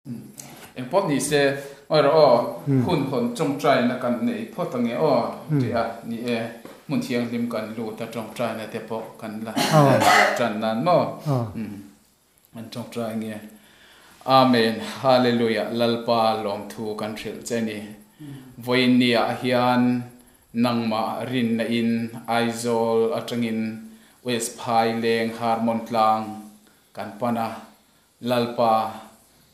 Engpawh ni se, ngawi rawh aw, hun hawn tawngtaina kan nei phawt ange aw, ti a, ni e, hmun thianghlim kan lut a tawngtaina te pawh kan la tan nan maw? An tawngtai nge. Amen, Hallelujah, Lalpa lawmthu kan hrilh che ni. Vawiin niah hian nangmah rinna in Aizawl atangin West Phaileng Harmon tlang kan pan a, Lalpa,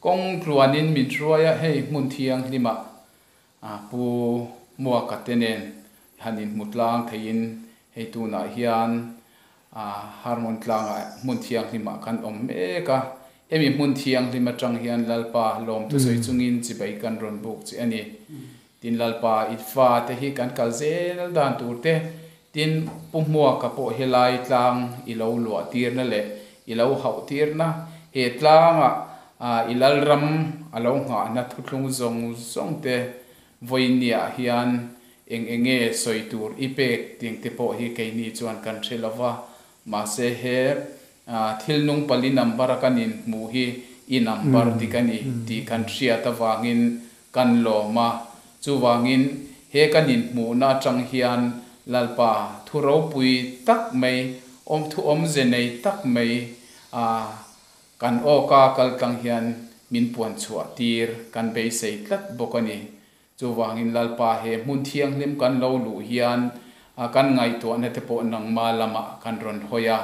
kawng tluanin min hruai a, hei hmun thianghlimah Pu Muaka te nen han inhmu tlang theiin hei tunah hian Harmon tlangah hmun thianghlimah kan awm mek a. Hemi hmun thianghlim atang hian Lalpa lawmthu sawi chungin chibai kan rawn buk che a ni. Tin, Lalpa, i fate hi kan kal zel dan tur te, tin, Pu Hmuaka pawh helai tlang i lo luah tirna leh i lo hauh tirna, he tlanga i Lalram a lo nghahna thuthlung zawng zawng te vawinia hian eng eng nge sawi tur i pek ting te pawh hi keini chuan kan hre lo va, mahse he thil nung pali number a kan inhmuh hi i number dik a ni tih kan hriat avangin Kan lawm a, chuvangin he kan inhmuhna atang hian Lalpa thu ropui tak mai, awm thu awmze nei tak mai a kan awka kal tlang hian min puan chhuah tir kan beisei tlat bawk a ni. Chuvangin Lalpa he hmun thianghlim kan lo luh hian kan ngaihtuahna te pawh nangma lamah kan rawn hawi a,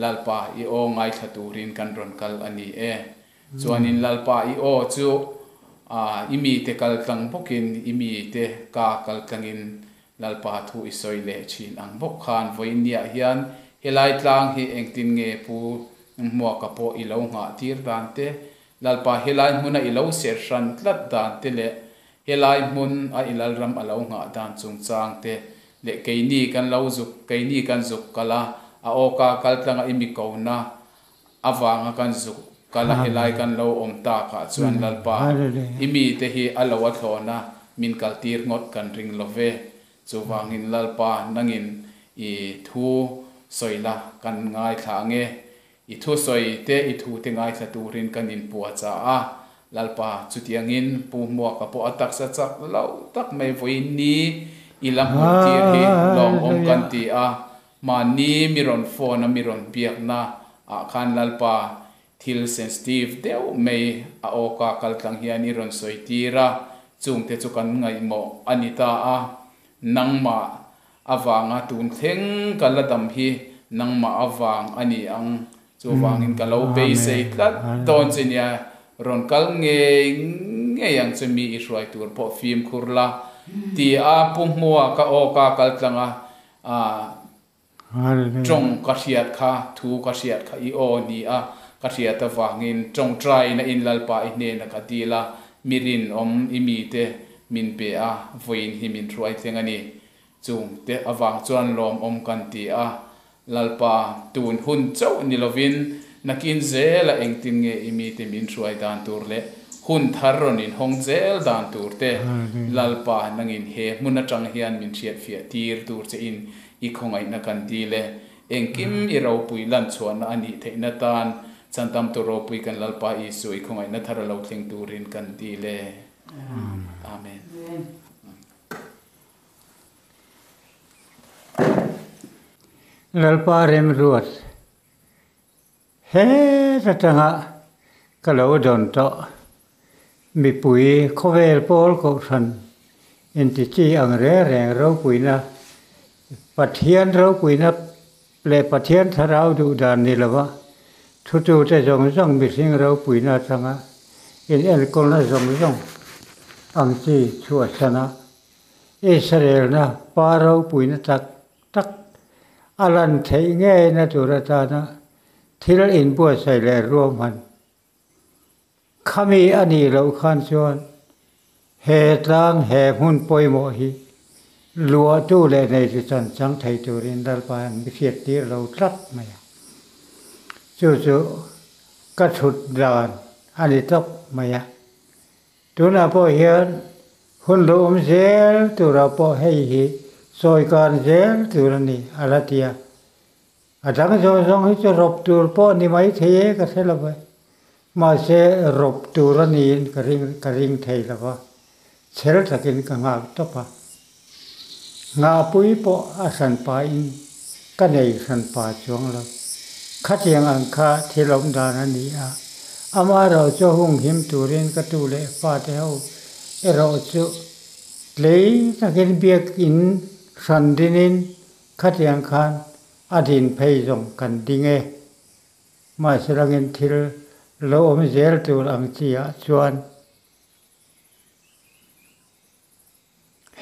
Lalpa i aw ngaithla turin kan rawn kal a ni e. Chuanin Lalpa i aw chu i mite kal tlang bawkin i mite ka kal tlangin Lalpa thu i sawi leh thin ang bawk khan vawiinniah hian helai tlang hi engtin nge Pu Hmuaka pawh i lo nghah tir dan te, Lalpa helai hmuna i lo ser hran tlat dan te leh helai hmun a i Lalram a lo nghah dan chungchang te leh keini kan lo zuk keini kan zuk kal a, a awka kal tlanga i mi kona Avanga kan zuk kal a helai kan lo awm tak ah chuan Lalpa, i mite hi a lo a thlawn a, min kal tir ngawt kan ring lo ve. Chuvangin Lalpa, nangin i thu sawi la kan ngaithla ang e. I thu sawi te i thu te ngaithla turin kan inpua cha a. Lalpa, chutiangin Pu Hmuaka pawh a taksa chak loh tak mai vawiin ni i la hmuh tir hi lawmawm kan ti a. Mahni mi rawn phone a mi rawn biakna ah khan Lalpa thil sensitive deuh mai a awka kal tlang hian i rawn sawi tir a, chungte chu kan ngaihmawh a ni ta a, nangmah avanga tun thleng ka la dam hi nangmah avang a ni ang, chuvangin ka lo beisei tlat dawn che nia, rawn kal ngei ngei ang che mi i hruai tur pawh fimkhur la ti a Pu Hmua ka awka kal tlang a A tawng ka hriat kha, thu ka hriat kha i aw ni a, ka hriat avangin tawngtaina in Lalpa i hnena ka dil a, mi rinawm i mite min pe a, vawiin hi min hruai thleng a ni. Chung te avang chuan lawmawm kan ti a, Lalpa tun hun chauh ni lovin nakin zela engtin nge i mite min hruai dan tur leh hun thar rawn inhawng zel dan tur te Lalpa nangin he hmun atang hian min hriatfiah tir tur che in i khawngaihna kan dil e. Engkim i ropui lan chhuahna a nih theihna tan chantam tur ropui kan Lalpa Isu i khawngaihna thar a lo thleng turin kan dil e. Amen. Lalpa remruat. Heta tanga ka lo dawn tawh. Mipui khawvel pawl kohhran inti chi ang reng reng ropuina, Pathian ropuina leh Pathian thlarau duh dan ni lova thutute zawng zawng mihring ropuina atanga in enkawlna zawng zawng ang chi chhuahsana Israelna pa ropuina tak tak a lan theih ngeina tur atana thil inbuatsaih leh ruahman khami a nih loh khan chuan he tlang he hmun pawimawh hi luahtu leh neitu chan chang thei turin Lalpa hian mi hriat tir lo tlat mai a. Chu chu ka thut dan a ni tawp mai a. Tunah pawh hian hun lo awm zel turah pawh hei hi sawi kan zel tur a ni, a la ti a. A dang zawng zawng hi chu rawp tur pawh ni mai thei e ka hre lo ve. Mahse rawp tur a niin ka ring ka ring thei lo va, chhel takin ka nghak tawp a. Nghahpui pawh a hranpa in ka nei hranpa chuang lo. Khatiang ang kha thil awm dan a ni a, amaherawhchu hung him turin ka tu leh fate ho erawh chu tlei takin biakin hran dinin khatiang khan a din phei zawng kan ding e. Mahse langin thil lo awm zel tur ang chi ah chuan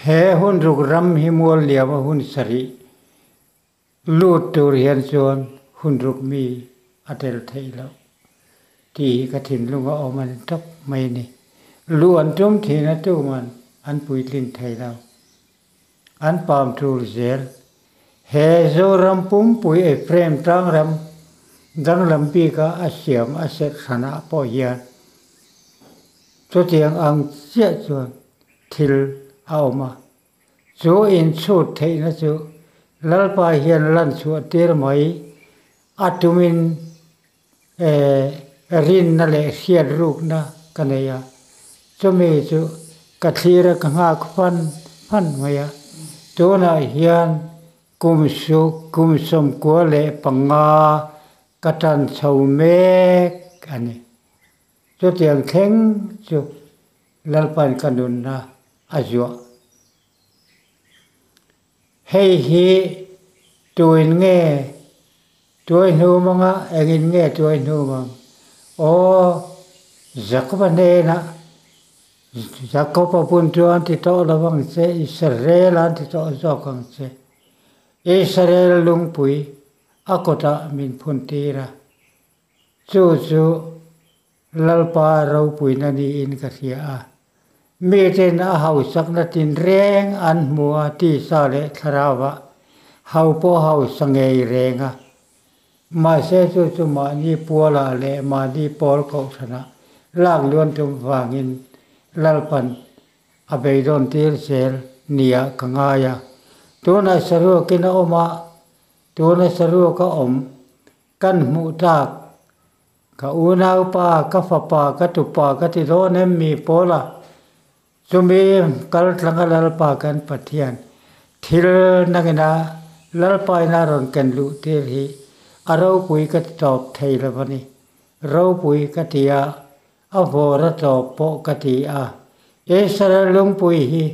he hun ruk ram hi mual liam a hun sarih lut tur hian chuan hun ruk mi a tel theih loh tih hi ka thinlung a awm a ni tawp mai a ni. Luh an tum thin a tuman an puitlin thei lo. An pam tul zel. He Zoram pumpui Ephraim tlangram danglam bika a siam a serh hranah pawh hian chutiang ang chiah chuan thil a awm a. Chu inchhut theihna chu Lalpa hian lan chhuah tir mai a tumin rinna leh hriat rukna ka nei a, chumi chu ka thlir a ka nghak fan fan mai a, tunah hian kum su kum sawmkua leh panga ka tan chho mek a ni. Chutiang thleng chu Lalpan ka nunna a zuah. Hei hi tuin nge tuai hnu manga engin nge tuai hnu mang? Aw, Jakoba hnenah, Jakoba bun chu an ti tawh lo ang che, Israel an ti tawh zawk ang che. Israel lungpui a kawtah min phun tir a, chu chu Lalpa ropuina niin ka hria a, miten a hausakna tinreng an hmu a tisa leh thlarauah hau pawh hausa ngei reng a. Mahse chu chu mahni pualah leh mahni pawl kohhranah lak luan tum vangin Lalpan a beidawn tir zel nia ka ngai a. Tunah saruakin a awm a, tuna saruaka awm kan hmuh tlak Ka unaupa, ka fapa, ka tupa ka ti dawn em mi Paula? Chumi kal tlanga Lalpa kan Pathian thil nangina Lalpa ina rawn ken luh tir hi a ropui ka ti tawp thei lo a ni. Ropui ka ti a, a vawr a tawp pawh ka ti a. Israel lungpui hi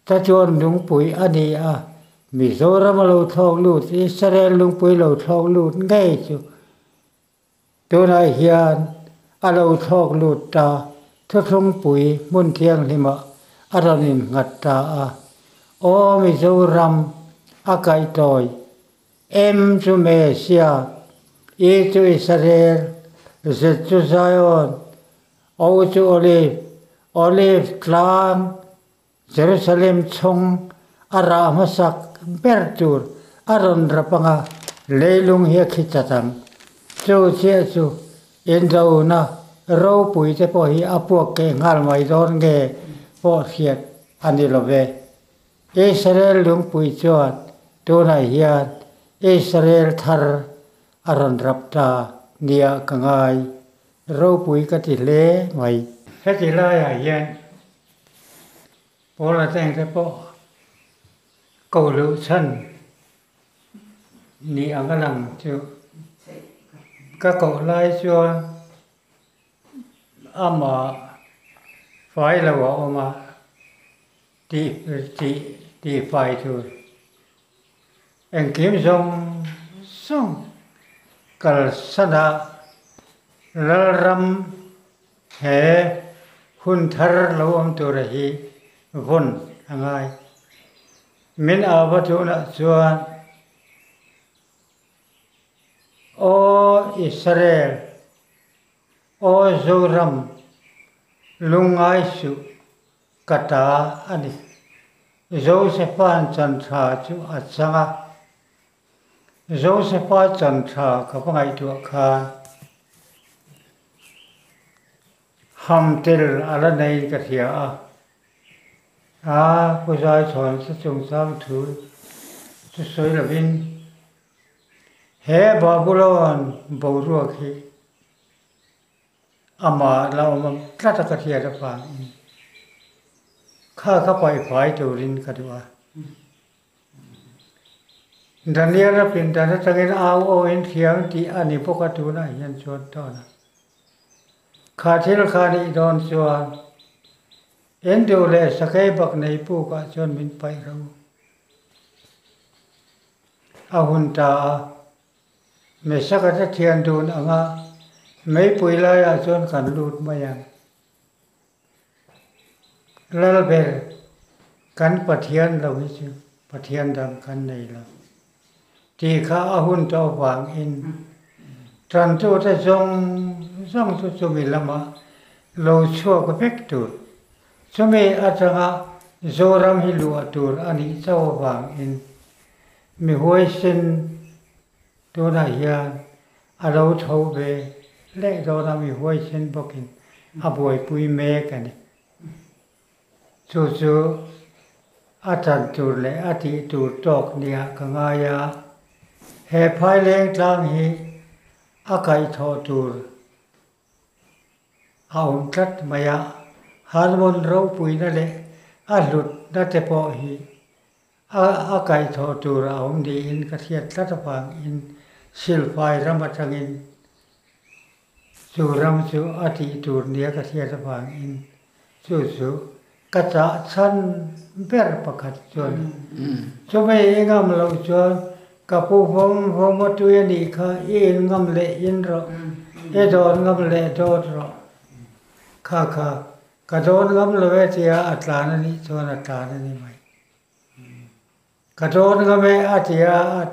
Tatuan lungpui a ni a, Mizoram a lo thlawk lut Israel lungpui lo thlawk lut ngei chu Tunah hian a lo thlawk lut ta, thuthlungpui hmun thianghlimah a rawn innghat ta a. Aw Mizoram a kaihtawi, M chu Mesia, I chu Israel, Z chu Zion, O chu Olive, Olive tlang, Jerusalem chhung a rah hmasak ber tur a rawn rap anga leilung hi a khi chat ang. Chu chiah chu indona ropui te pawh hi a puak keh nghal mai dawn nge pawh hriat a ni lo ve. Israel lungpui chuan tunah hian Israel thar a rawn rap ta nia ka ngai ropui ka ti hle mai. Heti laiah hian Paula tengte pawh ko luh chhan ni ang a lang chu ka koh lai chuan amah fai lo a awm a tih tih tih fai tur engkim zawng zawng kalsan a Lalram He hun thar lo awm tura hi vawn a ngai. Min au va tunah chuan, Aw Israel, aw Zoram, lungngai suh, ka ta a ni. Josepha'n chan tha chu a chang a. Josepha chan tha ka va ngaihtuah khan ham tel a la nei ka hria a, a Pu Zaichhawn chu chungchang thu chu sawi lovin he Babulon boruak hi. Amah la awm ang tlat a ka hriat avangin kha kha paihfai turin ka duh a. Daniel-a pindan atangin au awin thiam tih a ni bawk a tunah hian chuan tawn a. Kha thil kha nih dawn chuan en duh leh sakei bak nei pukah chuan min paih ro. A hun ta a. Mesaka te thian dun anga meipui laiah chuan kan lut mai ang. Lalber, kan Pathian lo hi chu Pathian dang kan nei lo tih kha a hun tawh avangin tantute zawng zawng chu chumi lamah lo chhuak vek tur, chumi atanga Zoram hi luah tur a nih chauh avangin Mi huaisen tunah hian a lo tho ve leh dawn a, mi huaisen bawkin a buaipui mek a ni. Chu chu a chan tur leh a tih tur tawk nia ka ngai a, he phaileng tlang hi a kaihthawh tur a awm tlat mai a, Harmon ropuina leh a hlutna te pawh hi A kaihthawh tur a awm niin ka hriat tlat avangin Silfai ram atangin chu ram chu a tih tur nia ka hriat avangin chu chu ka chah chhan ber pakhat chuan chumi i ngam loh chuan ka pu vawm vawm a tui a nih kha i in ngam leh in rawh, i dawn ngam leh dawt rawh kha kha Ka dawn ngam lo e tia a tlan a nih chuan a tlan a ni mai. Ka dawn ngam e a tia a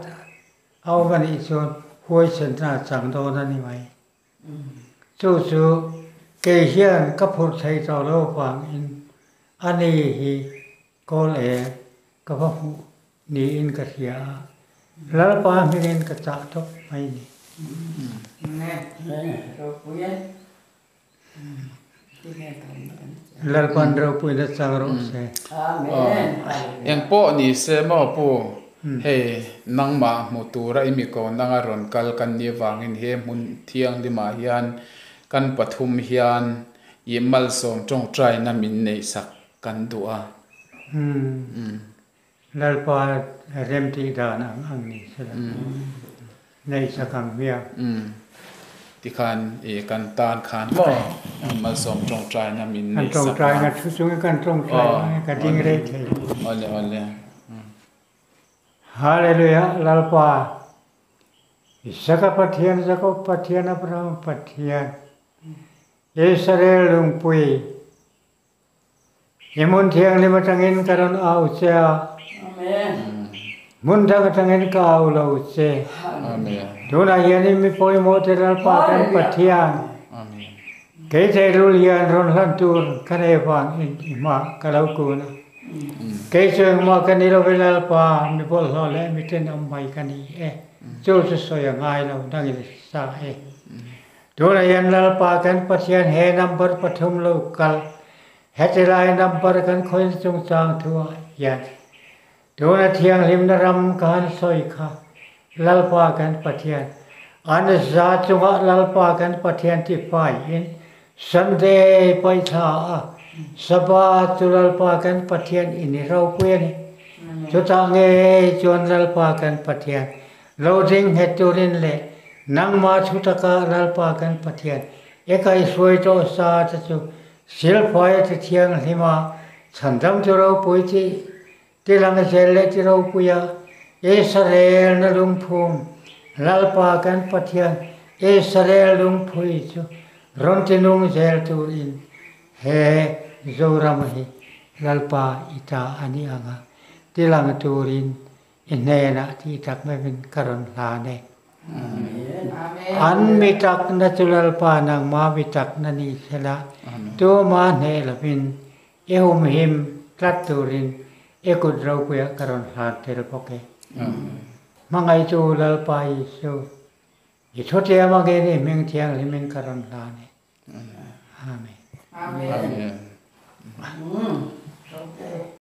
awm a nih chuan huaisenna a chang dawn a ni mai. Chu chu kei hian ka phurh thei tawh lo avangin a ni hi kawl eng ka va hmuh niin ka hria a, Lalpa hmingin ka chah tawp mai ni. Lalpan ropuina chang rawh se. Eng pawh ni se maw pu, hei nangmah hmu tura i mi ko nanga rawn kal kan nih avangin he hmun thianghlimah hian kan pathum hian i malsawm tawngtaina min neihsak kan duh a. Lalpa remtih dan ang ang ni sela neihsak ang hmiang. Tikhan i kan tan khan maw malsawm tawngtaina min neihsak a. Kan tawngtaina thu chungin kan tawngtai ang ka ding rei thei. Awle awle. Hallelujah Lalpa Isaka Pathian Jakob Pathian Abraham Pathian Israel lungpui I hmun thianghlim atangin ka rawn au che a, hmun dang atangin ka au lo che. Tunah hian i mi pawimawh te Lalpa kan Pathian, kei tehlul hian rawn hlan tur ka nei vangin i hma ka lo kun a. Kei chu engmah ka ni lovin Lalpa, mi bawlhhlawh leh mi tenawm mai ka ni e. Chu chu sawi a ngai lo, nangin i sa e. Tunah hian Lalpa kan Pathian he number pathum lo kal, heti lai number kan khawih chungchang thuah hian tuna thianghlimna ram ka han sawi kha Lalpa kan Pathian an za chungah Lalpa kan Pathian ti faiin Sunday paihthla a Sabbath chu Lalpa kan Pathian i ni ropui a ni. Chutah ngei chuan Lalpa kan Pathian Lo ding nghet turin leh nangmah thu taka Lalpa kan Pathian e kaihhruai tawh sa te chu silfai a ti thianghlim a, chhandam chu ropui tih tilang zel leh ti ropui a, Israel na lungphum Lalpa kan Pathian Israel lungphui chu rawn ti nung zel turin he Zoram hi Lalpa i ta a ni ang a, tilang turin I hnenah tih tak meuhin ka rawn hlan e. An mi takna chu Lalpa nangma mi takna ni sela, tuma hneh lovin i humhim tlat turin i kut ropuiah ka rawn hlan tel bawk e. Hmangaihtu Lalpa Isu, i thutiam angin i hming thianghlimin ka rawn hlan e. Amen. Amen.